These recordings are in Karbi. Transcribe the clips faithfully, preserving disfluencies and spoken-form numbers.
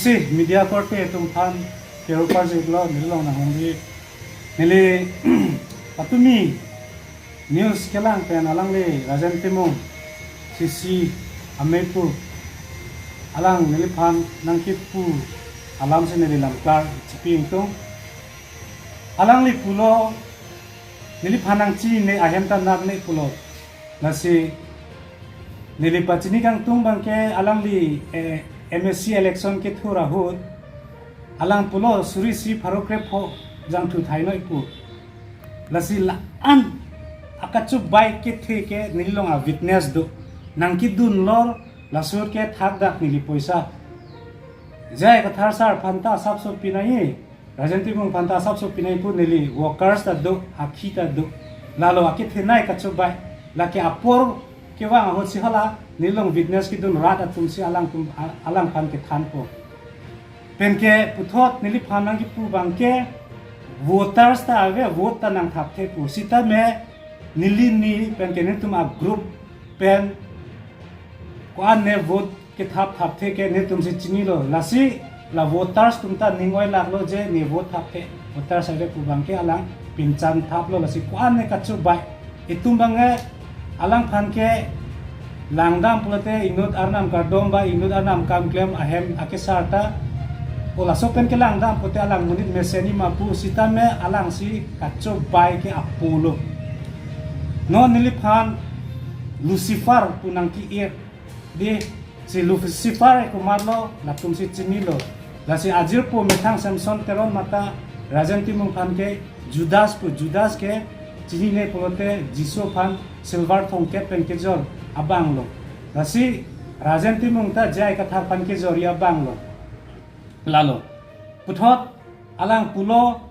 Si media korte atum aphan kero parjiklo, neli along nanghumri. Neli patumi news kelang pen alangli Rajen Timung, C C, amei pu, alang neliphan nangkipu alam si neli lamklar chipi ingtung. Alangli pulo, neliphan nangchinine ahem ta nat ne pulo. Lasi neli pachini kangtung abangke alangli, eh, M A C election kethur ahut alang pulo suri isi pharo krepho jangthu thainoi pu. Lasi la-an akachobai kethe ke neli along a-witness do. Nangkidun lor, laso ahut ke thakdak neli poisa. J I Kathar sir aphan ta asapso pinangji, Rajen Timung aphan ta asapso pinangji pu, neli workers ta do, akhi ta do. Lalo akethenei kachobai. Lake apor kevang ahut si hala neli along witness kidun rat atum si alangtum, a-, alangphan kethanpo. Penke puthot neliphan nangkipu abangke voters ta ave, vote ta nangthapthe pu. Sitame neli ni penke netum a-group pen ko-an ne vote kethap thapthe ke netum si chinilo. Lasi la voters atum ta ning oilaklo je ne vote thapthe. Voters ave pu abangke alang pinchan thaplo, lasi ko-an ne kachobai. Itum abangke alangphan ke langdam pulote inut arnam kardom ba inut arnam kam klem ahem akesar ta, o laso pen kelangdam pulote alang monit mesen-i ma pu, sitame alang si kachobai ke apo lo. Non neliphan Lucifer pu nangki-ir, dei, si Lucifer komatlo latum si chinilo. Lasi ajirpo methang Samson Teron mate Rajen Timung aphan ke Judas pu, Judas ke chinine pulote Jisu aphan silver thongkep pen kejor abang lo. Lasi Rajen Timung ta J I Kathar aphan kejorji abang lo. Lalo puthot alang pulo,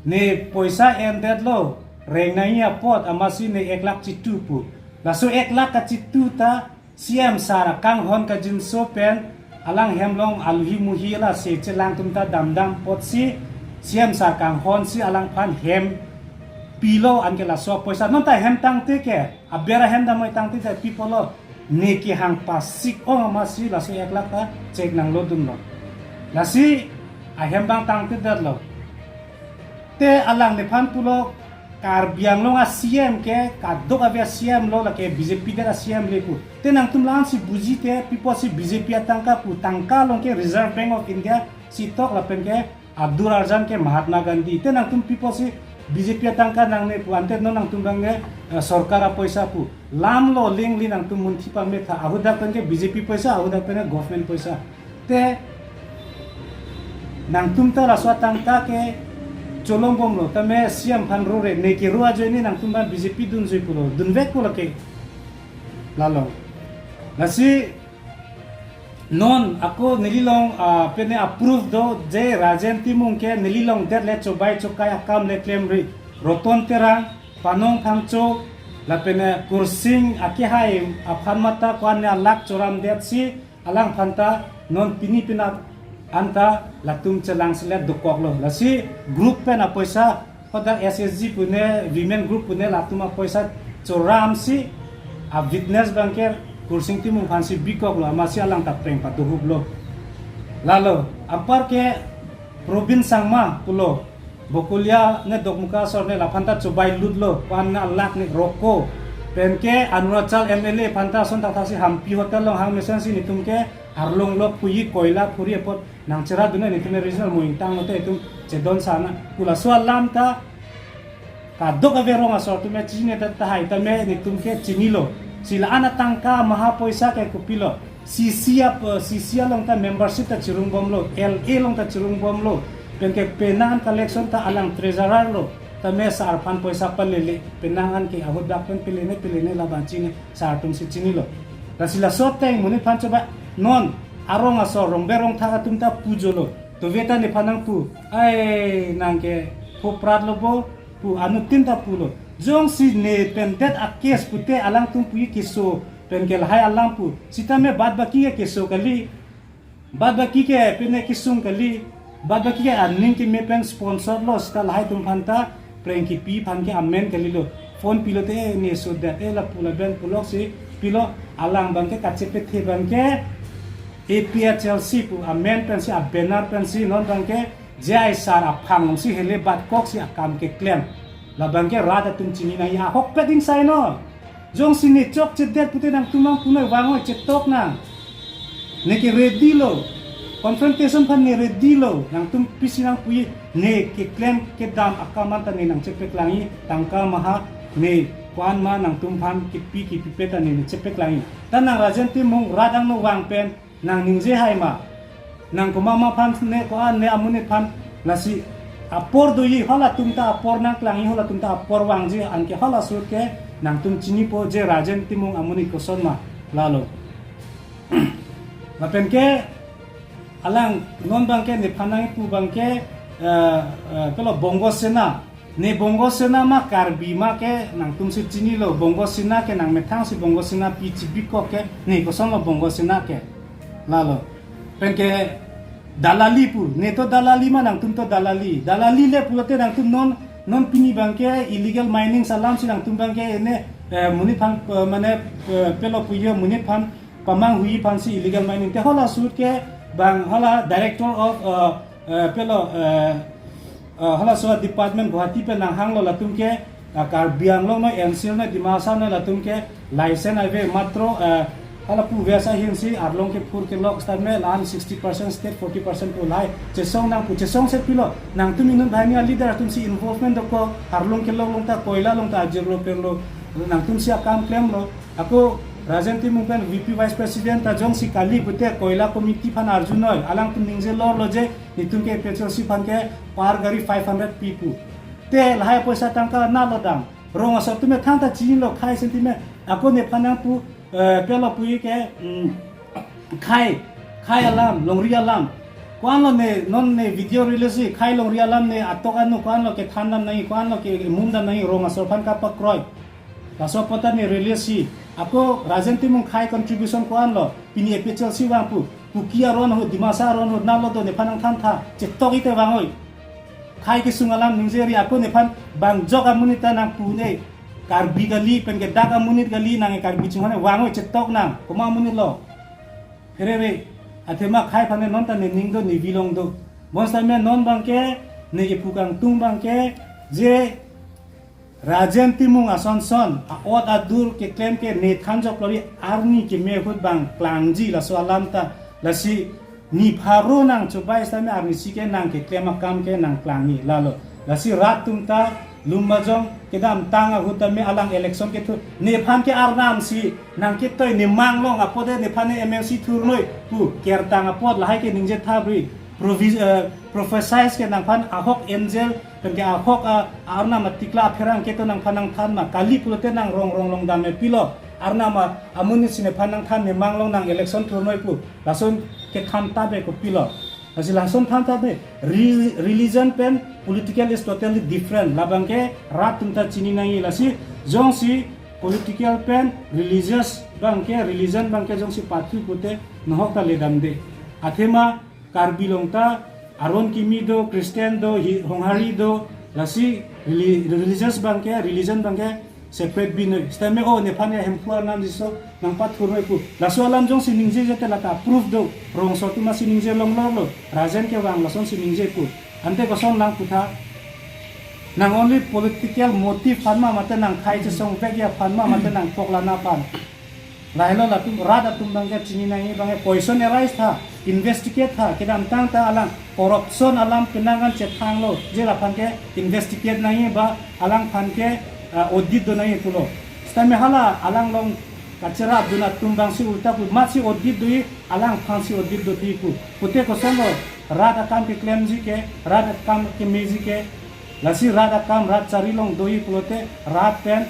ne poisa endetlo, reng nangji apot amatsi ne ek lakh chitu pu. Laso ek lakh kachitu ta C M sir akanghon kangjinso pen alang hem along aluhi muhi la se chelang atum ta damdam apotsi C M sir kanghon si alangphan hem pilo, anke laso poisa non ta hem tangte ke, aber ahem damnoi tangte ta pi pulo, ne kehang pasik ong amatsi laso ek lakh ta chek nanglo dunlo. Lasi ahem abang tangtedetlo. Te alang nephan pulo, Karbi Anglong a-C M ke kadokave a-C M lo, lake B J P det a-C M le pu. Te nangtum la-an si buji te, pi apotsi B J P atangka pu, tangka along ke Reserve Bank of India si tok lapen ke adur arjan ke Mahatma Gandhi. Te nangtum pi apotsi B J P atangka nangne pu, ante non nangtum abangke, eh, sorkar apoisa pu. Lam lo lingli nangtum munthi pametha, ahut dak pen ke B J P poisa, ahut dak pen ke government poisa. Te nangtum ta laso atangka ke cholong bomlo, tame C M aphan rore, ne kero ajoine nangtum abang B J P dunjui pulo, dunvek pulo ke. Lalo. Lasi non ako neli along, ah, pene a-proof do je Rajen Timung ke neli along det le chobai chokai akam le klemri. Roton Terang, Panong Phangcho, lapen, eh, Kursing akehai aphan mate ko-an ne alak choramdetsi alangphan ta non pini penap anta latum chelang selet dokoklo. Lasi group pen apoisa, hadak S H G pune, women group pune latum apoisa choramsi a-witness abangke Kursing Timung aphansi bikoklo, amatsi alang ta preng padohuplo. Lalo anpar ke Probin Sangma pulo, Bokolia ne Dokmoka asor ne, laphan ta chobai lutlo, ko-an ne alak ne roko. Penke Arunachal M L A aphan ta ason thakthak si Hampi Hotel along hang mesensi netum ke arlong lo phuji, koila phuri apot nangchera dun-e, netum regional mo ingtang lote itum chedon sana. Pu laso alam ta kadokave rong asor atum chinine ta tahai tame netum ke chinilo. Si la-an atangka maha poisa ke kopilo. C C ap, C C along ta membership ta chirung bomlo, L A along ta chirung bomlo. Penke penang collection ta alang treasurer lo. Tame sir aphan poisa palele, penang an ke ahut dak pen pelene pelene labang chini, sir atum si chinilo. Lasi laso ateng monit aphan choba non arong asor rongbe rongthak atum ta pujolo. Tove ta nephan nangpu, ai nang ke phoprat lo bo pu, anuttin ta pulo. Jongsi ne pen det a-case pute alangtum puji keso penke lahai alam pu. Sitame bad baki ke keso kali. Bad baki ke pene kesung kali. Bad baki ke aning keme pen sponsor lo, sita lahai atum aphan ta preng kipi aphan ke amen kalilo. Phone pilote, eh, ne so det, eh, lapu laben puloksi pilo, alang abangke kachepethe abangke A P H L C pu amen pensi, abanner pensi non abangke J I sir aphang si hele bat kok si akam keklem. Labangke rat atum chini nangji, ahokpet ingsai non. Jongsi ne chokchedet pute nangtum abang punoi vangoi, chetok nang. Ne ke ready lo. Confrontation aphan ne ready lo. Nangtum pisi nangpuji, ne keklem kedam akam anta ne nangchepaklangji, tangka maha ne ko-an ma nangtum aphan kipi kipipe ta ne nangchepaklangji. Ta nang Rajen Timung rat angno vang pen nang ningje hai ma. Nang komat ma aphan ne, ko-an ne amonit aphan, lasi apor doji, halatum ta apor nangklangji, halatum ta apor vangji, anke hala ahut ke nangtum chinipo je Rajen Timung amonit koson ma, lalo. Lapen ke alang non abangke nephan nangpu abangke, eh, eh, pelo Bongo Sena. Ne Bongo Sena ma Karbi ma ke nangtum si chinilo, Bongo Sena ke nangmethang si Bongo Sena pi chibikok ke, ne kosonlo Bongo Sena ke. Lalo. Penke dalali pu, ne to dalali ma nangtum to dalali. Dalali le pulote nangtum non, non pini abangke illegal mining alam si nangtum abangke ne, eh, monit aphan, eh, mane, eh, pelo puji monit aphan pamanghuiji aphan si illegal mining. Te hala ahut ke bang hala director of, eh, eh, pelo, eh, eh, halaso department Guwahati pen nanghanglo, latum ke, eh, Karbi Anglong noi, N C L noi, Dimasa noi, latum ke license ave, matro, eh, hala pu vesa ahin si arlong kephur kelok sitame la-an sixty percent state, forty percent pu lahai. Chesong nangpu, chesong si pilo. Nangtum inut banghini aleader atum si involvement dokok, arlong kelok along ta, koila along ta ajirlo perlo. Nangtum si akam klemlo. Ako Rajen Timung pen V P Vice President ta jongsi kali pute koila committee aphan arjunoi, alangtum ningje lorlo je netum ke A P H L C aphan ke per gari five hundred pi pu. Te lahai poisa tangka nalo dam. Rong asor atum thangta chinilo, khei sentiment. Ako nephan nangpu, eh, pelo puji ke, mm, khei, khei alam, longri alam. Ko-anlo ne, non ne video release si, khei longri alam ne atok anu ko-anlo kethan dam nangji, ko-anlo kemum dam nangji, rong asor aphan kapakroi. Laso apot ta ne release si. Ako Rajen Timung khei contribution ko-anlo, pini A P H L C vang pu. Kuki aron ahut, Dimasa aron ahut, nalo do nephan nangthantha. Chetok ite vangoi. Khei kesung alam ningje ri, ako nephan bang jok amonit ta nangpu ne. Karbi kali, penke dak amonit kali, nang Karbi chinghon vangoi, chetok nang. Komat amonit lo. Pherere, athema khei aphan ne non ta ne ning do, ne vilong do. Bonsitame non abangke, ne kepu kangtung abangke, je Rajen Timung asonson, a-ot adur keklem ke ne than joklo ri, arni keme ahut bang klangji laso alam ta, lasi ni pharo nangchobai sitame arnisi ke nang keklem akam ke nangklangji lalo. Lasi rat atum ta Lumbajong kedamtang ahut tame alang election kethur, nephan ke arnam si nang ketoi, ne manglong apot de nephan ne M L C thurnoi pu kertang apot lahai ke ningje thapri. Provi-, eh, prophesies ke nangphan ahok angel, penke ahok a-, arnam atikla apherang ke to nangphan nangthan ma. Kali pulote nang rong rong long dam me pilo. Arnam a-, amonit si nephan nangthan, ne manglong nang election thurnoi pu. Lason kethan ta be kopilo. Lasi lason than ta be, re-, religion pen political is totally different. Labangke rat atum ta chini nangji, lasi jongsi political pen religious abangke, religion abangke jongsi pathu pute nohok ta ledam de. Athema Karbi along ta aron kimi do, Christian do, hi-, Honghari do, lasi reli-, religious abangke, religion abangke separate binoi. Sitame o nephan ya Hemphu arnam jiso nangpathurnoi pu. Laso alam jongsi ningje jete lata proof do. Rong asor atum si ningje longlorlo. Rajen kevang lasonsi ningje pu. Ante koson nangputha. Nang only political motive aphan ma, mate nang khei chesongvekji aphan ma, mate nang poklana aphan. Lahelo latum, rat atum abangke chini nangji abangke question arise tha, investigate tha, kedamtang ta alang corruption alam penang an chethanglo, je laphan ke investigate nangji ba alangphan ke, ah, audit do nangji pulo. Sitame hala alang along kacherapdun atum abangsi ulta pu, amatsi audit doji, alangphansi audit do thi pu. Pute kosonlo, rat akam keklemji ke, rat akam kemeji ke, lasi rat akam rat chari along doji pulote, rat pen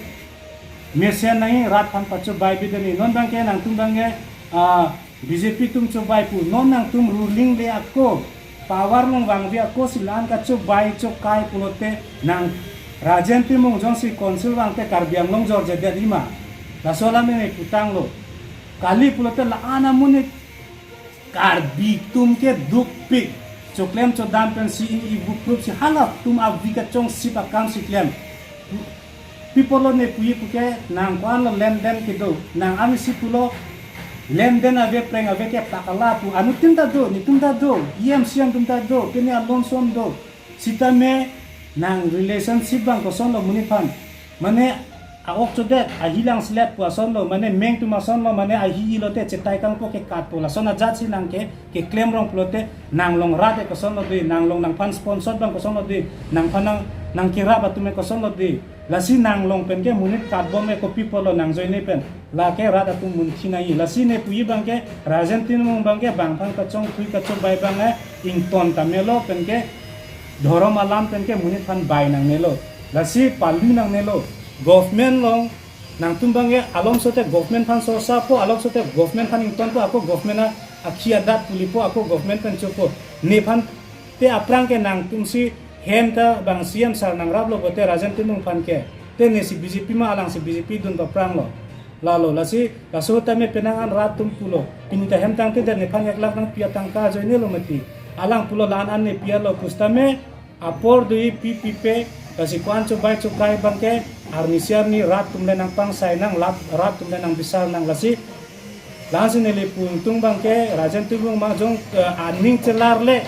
mesen nangji, rat aphan pachobai bideni. Non abangke nangtum abangke, ah, B J P atum chobai pu, non nangtum ruling le ako, power along vangve ako si la-an kachobai chokai pulote nang Rajen Timung jongsi council vangte Karbi Anglong jorjedet ima. Laso alam ne putanglo. Kali pulote la-an amonit Karbi atum ke dukpik. Choklem chodam pensi ini ibu group si halatum avi kachongsi pakam si klem. People lo ne puji puke nang ko-anlo lenden kedo. Nang amisi pulo Lenden ave, preng ave ke pakala pu. Anuttin ta do, netum ta do, E M C M atum ta do, pini alonsom do. Sitame nang relationship abang kosonlo monit aphan. Mane a-ok chodet, ahi lang slet pu asonlo, mane meng atum asonlo, mane ahi-i lote chetai kangpo ke katpo. Lason ajat si nang ke, keklem rong pulote nang along rat ke kosonlo dei, nang along nangphan sponsor abang kosonlo dei, nangphan nang, nang kerap atum ke kosonlo dei. Lasi nang along pen ke monit katbom ke kopi apotlo nang ajoine pen. Lake rat atum munthi nangji. Lasi ne puji abang ke Rajen Timung abang ke bang aphan kachongthui kachobei abang ke ington ta melo pen ke dhorom alam pen ke monit aphan bai nangnelo. Lasi palu nangnelo. Government along nangtum abang ke alomso te government aphan sorsapo, alomso te government aphan ingtonpo, ako government a-, akhi adat pulipo, ako government pen chopo. Nephan te aphrang ke nangtum si hem ta bang C M sir nangraplo pote Rajen Timung aphan ke. Te nesi B J P ma, alangsi B J P dun paphranglo. Lalo, lasi, laso tame penang an rat atum pulo. Pini ta hem tangte det nephan ek lakh nangpi atangka ajoinelo mati. Alang pulo la-an an ne pi-etlo pusitame apor do-i pi pipe, lasi ko-an chobai chokai abang ke, arnisi arni rat atum le nangpangsai nang, lat, rat atum le nangbisar nang lasi. La-ansi neli pu ingtung abang ke, Rajen Timung ma jong, eh, aning chelarle,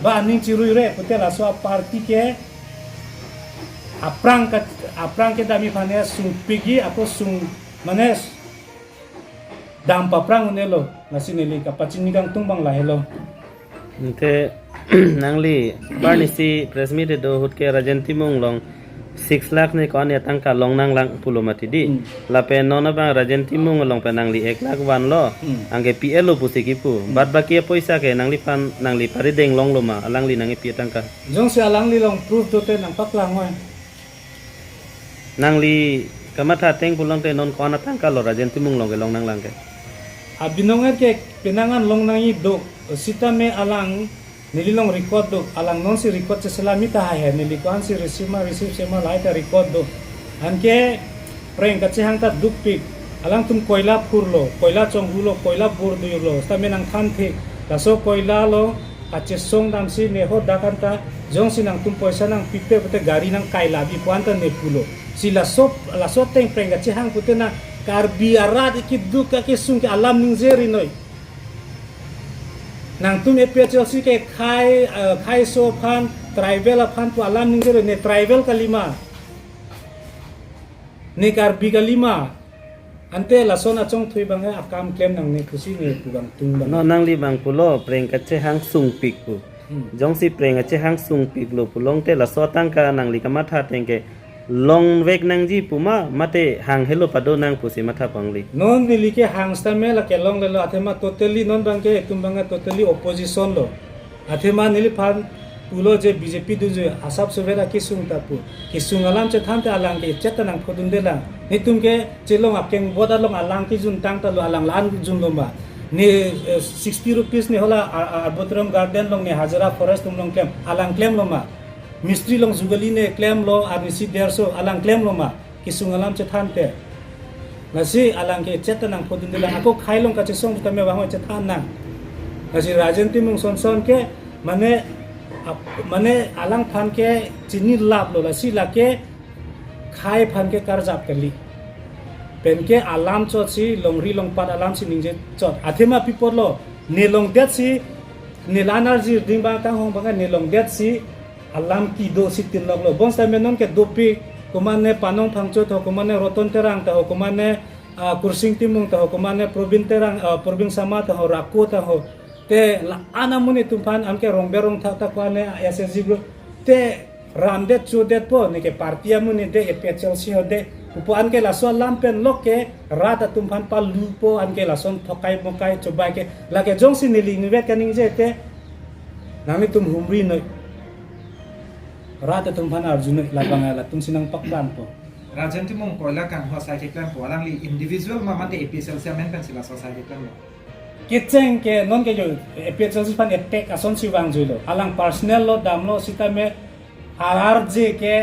ba aning cheruire, pute laso aparty ke, aphrang ke, aphrang kedam aphan ke sungpikji, ako sung, mane, dam paphrang un-elo, lasi neli kapachini kangtung abang lahelo. Ante nangli arnisi press meet kedo ahut ke Rajen Timung along six lakh ne ko-an atangka long nanglang pulo mati dei. Hmm. Lapen non abang Rajen Timung along pen nangli ek lakh vanlo. Hmm. Anke pi-etlo pusi kipu. Hmm. Bad baki apoisa ke nangliphan nangli parideng longlo ma, alangli nangkepi atangka? Jongsi alangli along proof dote nangpaklang oi. Nangli kamatha ateng pulote non ko-an atangkalo Rajen Timung along kelong nanglang ke? Abinong er ke penang an long nangji do, sitame alang neli along record do, alang nonsi record cheselam ta hai hai, neli ko-ansi receive ma receive sema lahai ta record do. Anke preng kachehang ta dukpik, alangtum koila phurlo, koila chonghulo, koila bor duirlo, sitame nangthanthe, laso koila along kachesong damsi ne ho dak an ta, jongsi nangtum poisa nangpipe pute gari nangkai labi pu an ta ne pulo. Si laso, laso ateng preng kachehang pute na Karbi arat ikiduk akesung ke alam ningje ri noi. Nangtum A P H L C ke khei, eh, kheiso aphan, tribal aphan pu alam ningje ri noi, ne tribal kalima. Ne Karbi kalima. Ante lason achongthui abang ke akam klem nangne pusi ne pu kangtung abang. No, nangli abang pulo preng kachehang sungpik pu. Hmm. Jongsi preng kachehang sungpiklo pulote laso atangka nangli kamatha ateng ke longvek nangji pu ma, mate hanghelo pado nang pusi matha pangli? Non neli ke hang sitame la kelonglelo, athema totally non abang ke, itum abang ke totally opposition lo. Athema neliphan pulo je B J P dunjui asap sovet akesung ta pu. Kesung alam chethante alang ke chet ta nangphodundelang. Netum ke chelong akeng bot along alang kejun tang ta lo, alang la-an junlo ma. Ne, eh, sixty rupees ne hala Ar-, Ar-, Arboretum Garden along ne hajira forest atum along klem, alang klemlo ma. Mistri along jugali ne klemlo, arnisi derso, alang klemlo ma. Kesung alam chethante. Lasi alang ke chet ta nangphodundelang, ako khei along kachesong tame bang chethan nang. Lasi Rajen Timung sonson ke, mane, ap-, mane alangphan ke chinilaplo, lasi lake khei aphan ke karjap kali. Penke alam chotsi, longri longpat alamsi ningje chot. Athema pi apotlo, ne longdetsi, ne la-an arjir ding abang kanghon abang ne longdetsi, alam kedo si tinloklo. Bonsitame non ke dopik, komane Panong Phangcho ta ho, komane Roton Terang ta ho, komane, ah, Kursing Timung ta ho, komane Probin Terang, ah, Probin Sangma ta ho, Rako ta ho. Te la-an amonit atum aphan, anke Rongber Rongthak ta ko-an S H G group. Te ramdet chodetpo, neke party amonit de, A P H L C ho de. Pupo anke laso alam pen lok ke, rat atum aphan palupo, anke lason thokai mokai chobai ke. Lake jongsi neli nivet kaningje te, nanglitum humri noi. Rat atum aphan arju noi, labang latumsi nangpaklangpo. Rajen Timung koila kanghu asai keklempo, alangli individual ma mate A P H L C amen pensi laso asai keklemlo? Kecheng ke non ke jo A P H L C aphan attack asonsi vangjuilo. Alang personal lo damlo sitame arje ke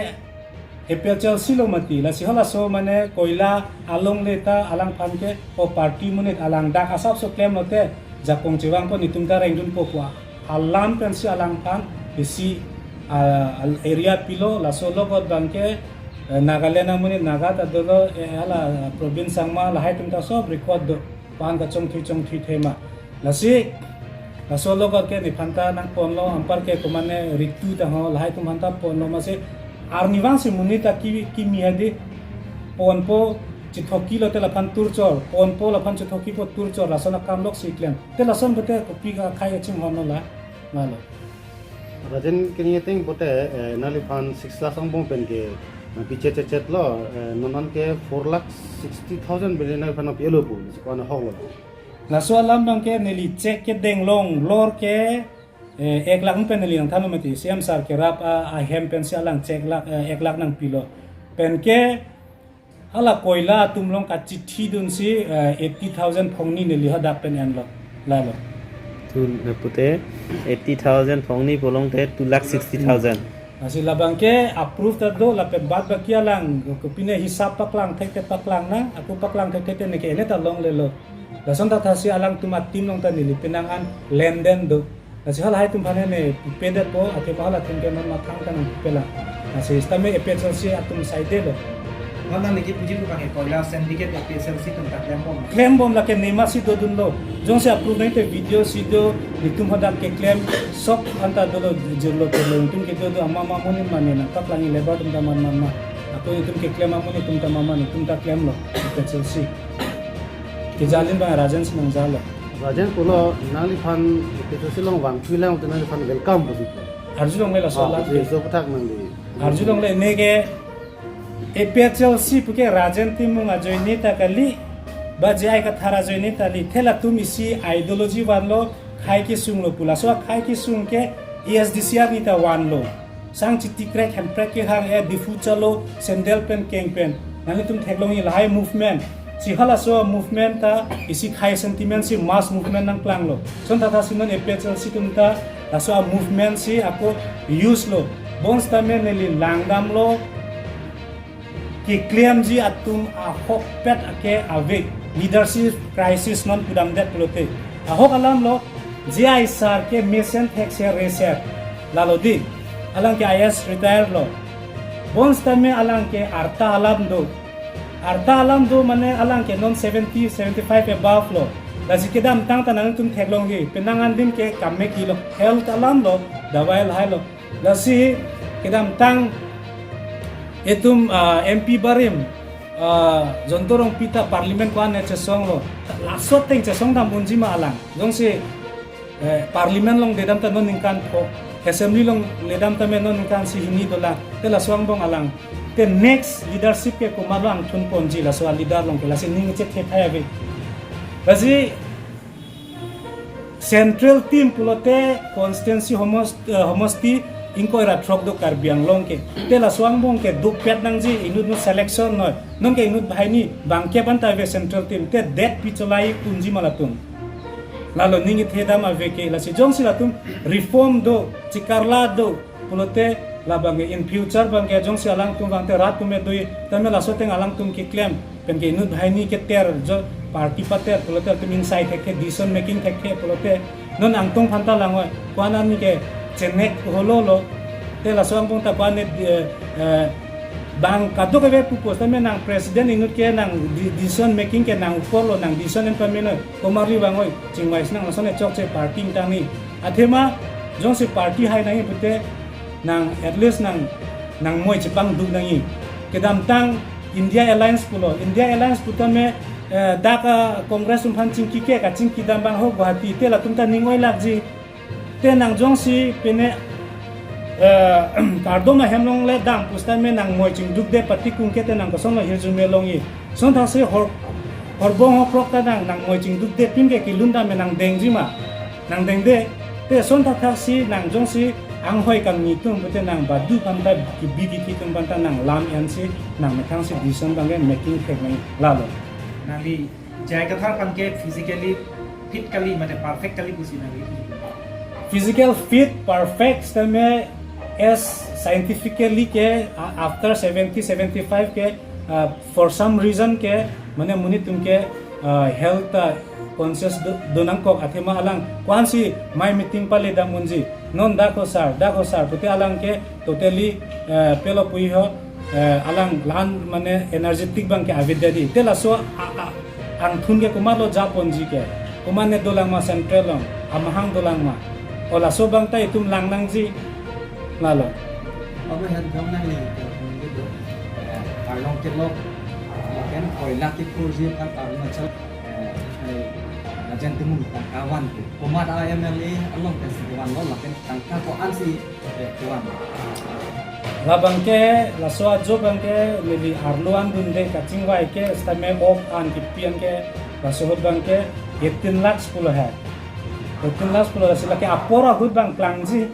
A P H L C lo mati. Lasi halaso mane koila alongle ta alangphan ke o party monit alang dak asapso klemlote jakong chevangpo, netum ta rengdunpo pu alam pensi alangphan isi, ah, area pilo, laso logot abang ke, eh, Nagaland amonit Naga ta dolo, eh, hala Probin Sangma lahai atum ta sob record do. pan kachongthui chongthui thema. Lasi, laso along ke nephan ta nangponlo, anpar ke komane ritu ta ho, lahai atum aphan ta ponlo, amatsi arnivang si monit ta ki, kimi hadi ponpo chethokilo te laphan turchor, ponpo laphan chethokipo turchor, lason akam lok si klem. Te lason pute kopi akhai kachinghon lo la, malo. Rajen, kini ateng pute, eh, nangliphan six lakh angbong pen ke nangpichet chet chet lo, eh, non an ke four lakh sixty thousand pen nangliphan nangpi-elo pu, ko-an ahok lo. Laso alam abang ke neli check kedeng long lor ke, eh, ek lakh pen neli nangthanlo mati, C M sir kerap a, ahem pensi alang check lakh, eh, ek lakh nangpilo. Pen ke hala koila atum along kachithi dunsi, eh, eighty thousand phongni neli hadak pen enlo, lalo. Tu, eh, pute eighty thousand phongni pu along te two lakh sixty thousand. Lasi labang ke approve ta do, lapen bad baki alang kopine hisap paklang thekthe paklang nang, ako paklang thekthe te neke ene ta longlelo. Lason ta thasi alangtum a-team along ta neli penang an lenden do. Lasi halahai atum aphan ne pipedetpo, athema hala atum ke non mathang ta nangpipelang. Lasi sitame A P H L C atum side lo. Non nangli kipuji pu abang ke koila syndicate A P H L C atum ta klembom. Klembom, lake nema si dodunlo. Jongsi approve nangji te video si do, netum hadak keklem, sok anta dolo, jirlo telo, netum kedo do, ama ama amonit mane nangpaklangji, labour atum ta man man ma. Ako netum keklem amonit atum ta man man, netum ta klemlo, A P H L C. Kejalin abang Rajen si nangjalo. Rajen pulo, nangliphan A P H L C along vangthulang te nangliphan welcome pusi. Arjulongle laso Ah, alam pusi ke. So puthak nangli. Arjulongle neke A P H L C puke Rajen Timung ajoine ta kali, ba J I Kathar ajoine ta kali, te latum isi ideology vanlo, khei kesung lo pu. Laso khei kesung ke A S D C arni ta vanlo. Sang chiti krek hemprek kehang e, Diphu chalo, sandal pen keng pen. Nanglitum theklongji lahai movement. Si halaso movement ta isi khei sentiment si mass movement nangklanglo. Lason ta thasi non A P H L C atum ta laso a-movement si ako use lo. Bonsitame neli langdamlo. Keklemji atum ahokpet ake ave, leadership crisis non pudamdet pulote. Ahok alam lo, J I sir ke mesen thek se reser. Lalo di, alang ke I A S retire lo. Bonsitame alang ke arta alam do. Arta alam do mane alang ke non seventy, seventy-five above lo. Lasi kedamtang ta nangtum theklongji, penang andim ke kamme kilo, health alam lo, dawai lahai lo. Lasi kedamtang itum, ah, M P barim, ah, Jayanta Rongpi ta parliament ko-an ne chesonglo. Laso ateng chesong dam unji ma alang. Jongsi, eh, parliament along dedam ta non ningkan pho, assembly along ledam tame non ningkan isi hini dolang. Te laso angbong alang. Te next leadership ke komatlo angthun ponji laso a-leader along ke, lasi ning chethe thai ave. Lasi central team pulote constituency homos-, eh, homosti ingkoi ra throk do Karbi Anglong ke. Te laso angbong ke dopet nangji, inut no selection noi. Non ke inut banghini bangkep anta ave central team. Te det pi cholai unji ma latum. Lalo ning kethe dam ave ke, lasi jongsi latum reform do, chikarla do pulote, labang ke in future abang ke jongsi alangtum abang te rat atum me dui, tame laso ateng alangtum keklem, pen ke inut banghini keter, jo party pater pulote atum ingsai thekthe, decision making thekthe pulote, non angtung aphan ta lang oi, ko-an arni ke chenek holo lo, te laso angbong ta ko-an ne, eh, eh, bang kadokave pupos tame nang president inut ke nang de-, decision making ke nang upor lo, nang decision en pamenoi, komarli vang oi, chingvai si nang lason e chokche party ingtangji. Athema jongsi party hai nangji pute nang at least nang, nang moi chepangduk nangji. Kedamtang India Alliance pulo. India Alliance putame, eh, dak, ah, Congress atum aphan chingki ke kachingki dam abang ho Guwahati te latum ta ning oi lakji. Te nang jongsi pine, eh, kardom ahem along le dam pusitame nang moi chingdukde party kung ke te nang kosonlo hirjume longji. Lason thaksi hor, horbong hoprok ta nang, nang moi chingdukde pin ke kelun dam me nang dengji ma. Nang dengde, te lason thaksi nang jongsi anghoi kangni atum pute nang badu aphan ta kebi kethe atum aphan ta nang lam ensi nang methang si decision abang ke making thek nang lalo. Nangli J I Kathar aphan ke physically fit kali mate perfect kali pusi nangli? Physical fit, perfect tame as scientifically ke a-, after seventy, seventy-five ke, ah, for some reason ke, mane monit atum ke, ah, health, ah, conscious do, do nangkok athema alang ko-an si mai meeting pale dam unji. Non dak ho sir, dak ho sir pute alang ke totally, eh, pelo puji ho, eh, alang la-an mane energetic abang ke avedetji. Te laso a, a, Angthun ke komatlo japonji ke, komat ne dolang ma central along, amahang dolang ma. O laso abang ta itum lang nangji, lalo. Abe het jong nangli ke, eh, arlong kelok, lapen koila kephurji aphan Arunachal, eh, eh, lajen timung tangka vanpo. Komat a M L A along pensi vanlo lapen tangka ko-ansi, eh, kevan. Labang ke, laso ajo abang ke neli arlo an dunde kachingvai ke, sitame ok an kepi an ke, laso ahut abang ke eighteen lakhs pulo he. Eighteen lakhs pulo, lasi lake apor ahut abang klangji.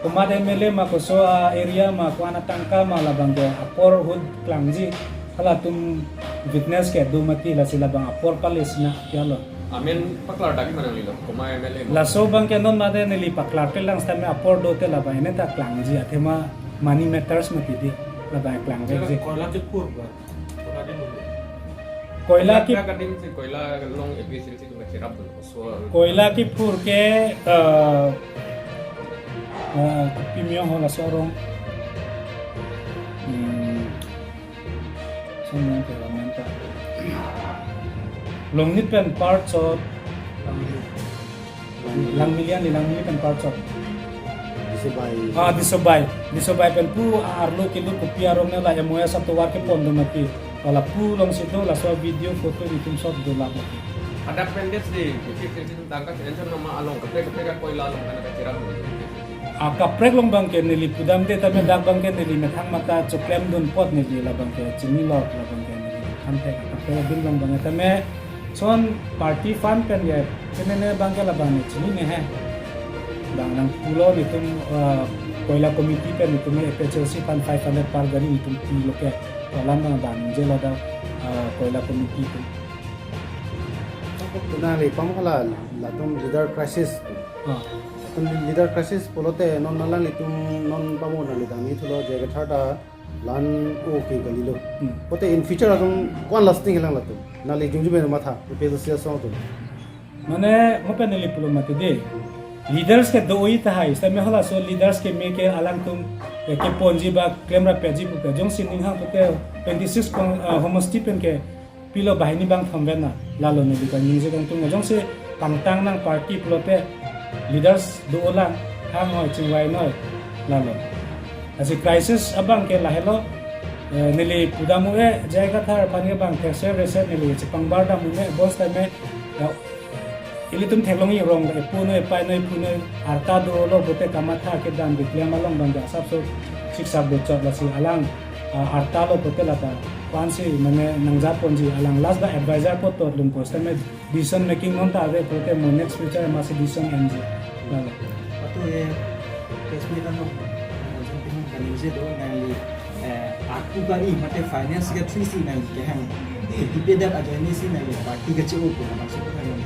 Komat M L A ma, koso a-area ma, ko-an atangka ma, labang ke apor ahut klangji. Halatum witness kedo mati, lasi labang apor pale sina ya lo. Amen paklar dagi manang lilo, komat M L A ma. Laso abang ke non mate neli paklar pelang sitame apor do te labang ene ta klangji, athema money matters mati di, labang klangvekji. Koila kephur ba. Koila kephur ba. Koila ke- Koila kading si koila along A P H L C atum kacherap dun. Koila kephur ke, eh, eh, kopi miyong ho laso arong. Hmm. Sumang ke ramen ta. Longnit pen parchot. Langmili an, Langmili pen parchot. Disobai. Ah, Disobai. Disobai pen pu arlo kilo kopi arong ne la M O S atovar kepon do mati. Hala pu alongsi do, laso video photo itum sot do la mati. Hadak pen det si, isi isi tangka si ensur nama along, kaprek kaprek koila along kana kacherap. Ah, kaprek along abang ke neli pudamde, tame dak abang ke neli methang mata choklem dun apot neli labang ke chinilo, labang ke neli than thek, kaprek abin along abang ke tame son party fund pen ya, chinine abang ke labang ne chinine he. Bang nangpulo netum, ah, koila committee pen netum A P H L C fund five hundred per gari netum pilo ke. Alam abang ningje lo dak, ah, koila committee atum. Nangli pamo hala latum leader crisis. Ah. Latum leader crisis pulote non alanglitum non pamo nangli dangni thulo J I Kathar ta la-an o ke kalilo. Hmm. Pote in future atum ko-an lasting helang latum. Nangli jumjum matha, A P H L C asong atum. Mane mo pen neli pulo mati de. Leaders kedo-oi tahai, sitame halaso leaders keme ke alangtum, eh, keponji ba klem rapji puke. Jongsi ning hang puke twenty-six kon, ah, homosti pen ke pilo banghini bang thom ven na, lalo neli kaningje kangtung, jongsi pangtang nang party pulote leaders do-o lang, hang hoi chingvai noi, lalo. Lasi crisis abang ke lahelo, eh, neli pudam un-e, J I Kathar aphan ke bang thekser reser neli chepangbar dam un-e, bonsitame, eh, ilitum theklong irong, epu noi, epai noi, ephu noi, arta dolo pote kamatha kedam keklem along abang ke asapso siksak dochot, lasi alang, ah, arta lo pote lata ko-ansi mane nangjaponji, alang last ba advisor apot tot lungpo sitame decision making non ta ave pote mo next future masi decision enji. Lalo. Atu ye press meet ano, eh, jong pinu kaningje do nangli, eh, aku kari mate finance secretary si nangli kehang. Ipe dak ajoine si nangli party kache-o ko nang suka nang.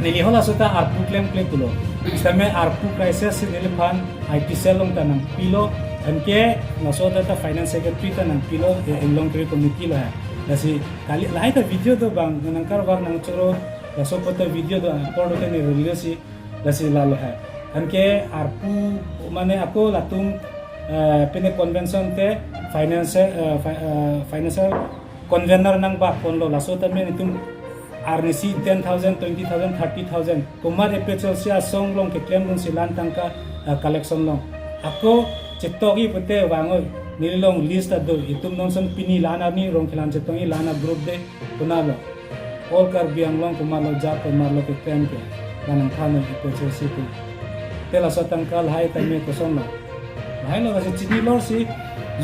Neli halaso ta arpu klemkle pulo. Sitame arpu crisis si neliphan I T cell along ta nangpilo, anke laso ta, ta finance secretary ta nangpilo, eh, Inglong Kiri committee lo ya. Lasi kali lahai ta video do bang nangkarvak nangchoro, laso apot ta video do, apor do ke ne release si, lasi lalo hai. Anke arpu mane ako latum, eh, pine convention te finance, eh, fi-, eh, financial convener nangbaponlo, laso tame netum arnisi ten thousand, twenty thousand, thirty thousand. Komat A P H L C asong along keklem dunsi la-an tangka, eh, collection along. Ako chetok-i pote vangoi, neli along list ta do, itum non son pini la-an arni rong kelang chetong-i la-an a group de, konatlo. All Karbi Anglong komatlo jat komatlo keklem ke, la nangthan A P H L C atum. Te laso tangka lahai tame kosonlo. Lahai lo kasi chinilo si,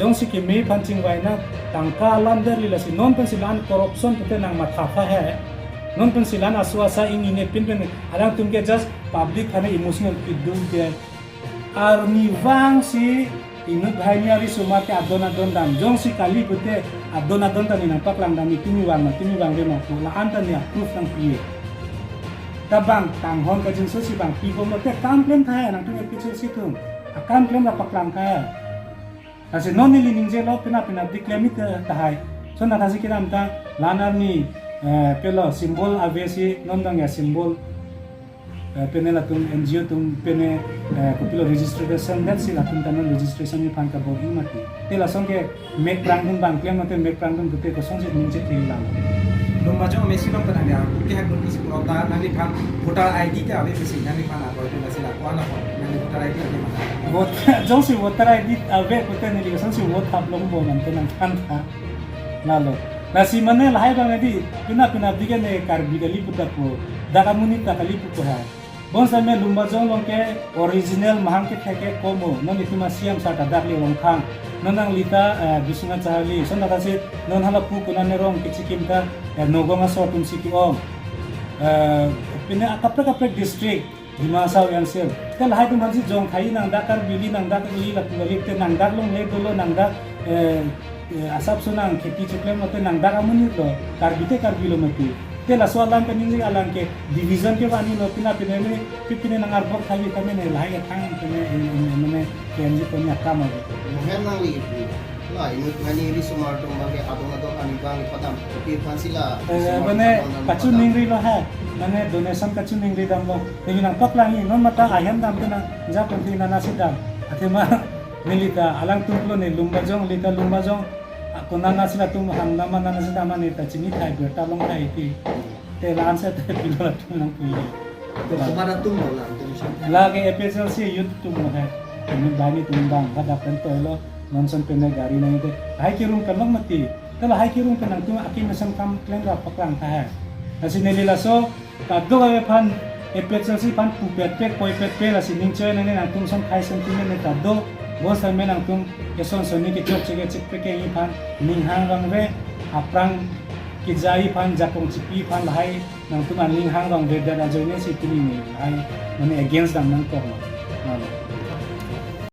jongsi keme aphan chingvai na, tangka alam derli lasi non pensi la-an corruption pute nangmatha tha he. Non pensi la-an aso asa ingnine pin pen, alangtum ke just public aphan emotional pidun ke. Arnivang si inut banghini ari somar ke adon adon dam. Jongsi kali pute adon adon ta ne nangpaklang dam, ne kimi vang ma, kimi vangve ma pu, la-an ta ne approve nangpi-e. Ta bang tanghon kajinso si bang pibomlote kam klem tha he, nangtum A P H L C atum akam klem la paklang tha he. Lasi non neli ningjelo pina pina diklem-i tahai. So na thasi kedam ta la-an arni, eh, pelo symbol ave si non bang ya symbol, eh, pene latum N G O atum pene, eh, kopilo registration det si latum ta non registration ni aphan kabor-i mati. Te lason ke mek prang dun bang klem mate mek prang dun pute kosonsi ningje thek lang. Lumbajong amesi along ta nangli, ah, ke hak nungsi pura ta nangliphan voter I D ta ave pusi nangliphan apoy tu nasi la kuan ako nangli voter I D ave ma? Vote, jongsi voter I D ave pute neli kosonsi vote thap longbom ante nangthan tha. Lalo. Lasi mane lahai abang adi, pina pina abdi ke ne Karbi kali pu ta pu, dak amonit ta kali pu pu hai. Bonsitame Lumbajong along ke original mahang kethek ke komo, non itum a-C M sir ta dak le Rongkhang. Non nangli ta, eh, Biswanath Chahali. Lason ta si non hala pu konane rong kechikim ta, eh, Nagaon aso atumsi ke-ong. Eh, pine akaprek akaprek district, Dima Hasao, Yangsel. Te lahai atum aphansi jong khai nang dak Karbi li, nang dak li lapu kali te nang dak longle dolo, nang dak, eh, eh, asapso nang kheti choklem lote nang dak amonit lo, Karbi te Karbi lo mati. Te laso alam kaningje alam ke division ke vani lo, pina pina ne, pi pina nang arbok thabi kami ne lahai ke thang pina, eh, eh, mane ke M G ko ni akam ave. Mohen nangli ipu. La, inut nani ri sumar atum abang ke adong adong ani abang padam. Kopi aphansi la, eh, ri sumar mane atum abang ke kachu padam. Ningri lo hai. Mane donation kachu ningri damlo. Neli nangpaklangji, non mata ahem dam te nang, ja pon te nana si dam. Athema neli ta alangtum pulo ne Lumbajong, neli ta Lumbajong, ah, konana si latum ham nama nana si dam, neli ta chini thai ber ta long thai ti. Te la-an si te pilo latum nangpi. Te komat atum lo la, atum si. La ke A P H L C youth atum lo hai. Kami bani atum bang, hadak pen toilo, non ason pen gari nang te. Lahai kerung pen long mati. Te lahai kerung pen nangtum akim mesen kam klem ra paklang tha hai. Lasi neli laso kadokave aphan, A P H L C aphan pupet pe, koipet pe, lasi ning choi nang ne nangtum ason khai sentiment ne ta do, bonsitame nangtum eson sonni kechokche kechikpekji aphan, ning hang vangve, aphrang kejaiji aphan, jakong chipi aphan lahai, nangtum aning hang vangve dan ajoine si pini ne lahai, mane against dam nangkok lo. Mane.